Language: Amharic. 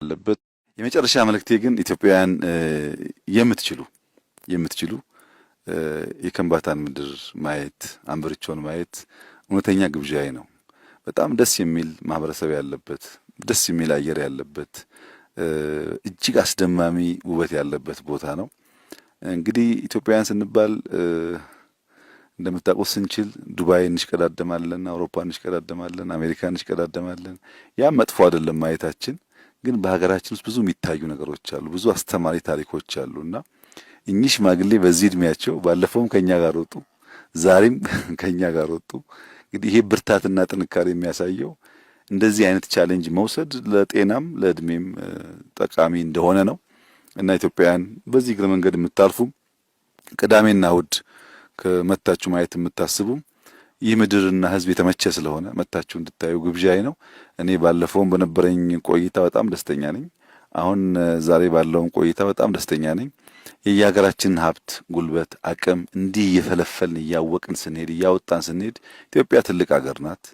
አለበት። የመጨረሻ መልእክቴ ግን ኢትዮጵያውያን የምትችሉ የከምባታን ምድር ማየት፣ አንበሪቾን ማየት እውነተኛ ግብዣዬ ነው። በጣም ደስ የሚል ማህበረሰብ ያለበት፣ ደስ የሚል አየር ያለበት፣ እጅግ አስደማሚ ውበት ያለበት ቦታ ነው። እንግዲህ ኢትዮጵያውያን ስንባል እንደምታውቁት ስንችል ዱባይ እንሽቀዳደማለን፣ አውሮፓ እንሽቀዳደማለን፣ አሜሪካ እንሽቀዳደማለን። ያም መጥፎ አይደለም ማየታችን። ግን በሀገራችን ውስጥ ብዙ የሚታዩ ነገሮች አሉ፣ ብዙ አስተማሪ ታሪኮች አሉ እና እኚህ ሽማግሌ በዚህ እድሜያቸው ባለፈውም ከኛ ጋር ወጡ፣ ዛሬም ከኛ ጋር ወጡ። እንግዲህ ይሄ ብርታትና ጥንካሬ የሚያሳየው እንደዚህ አይነት challenge መውሰድ ለጤናም ለእድሜም ጠቃሚ እንደሆነ ነው እና ኢትዮጵያውያን በዚህ እግረ መንገድ የምታልፉ፣ ቅዳሜና እሁድ ከመታችሁ ማየት የምታስቡ፣ ይህ ምድርና ሕዝብ የተመቸ ስለሆነ መታችሁ እንድታዩ ግብዣዬ ነው። እኔ ባለፈውም በነበረኝ ቆይታ በጣም ደስተኛ ነኝ። አሁን ዛሬ ባለውም ቆይታ በጣም ደስተኛ ነኝ። የየሀገራችንን ሀብት፣ ጉልበት፣ አቅም እንዲህ እየፈለፈልን እያወቅን ስንሄድ፣ እያወጣን ስንሄድ ኢትዮጵያ ትልቅ ሀገር ናት።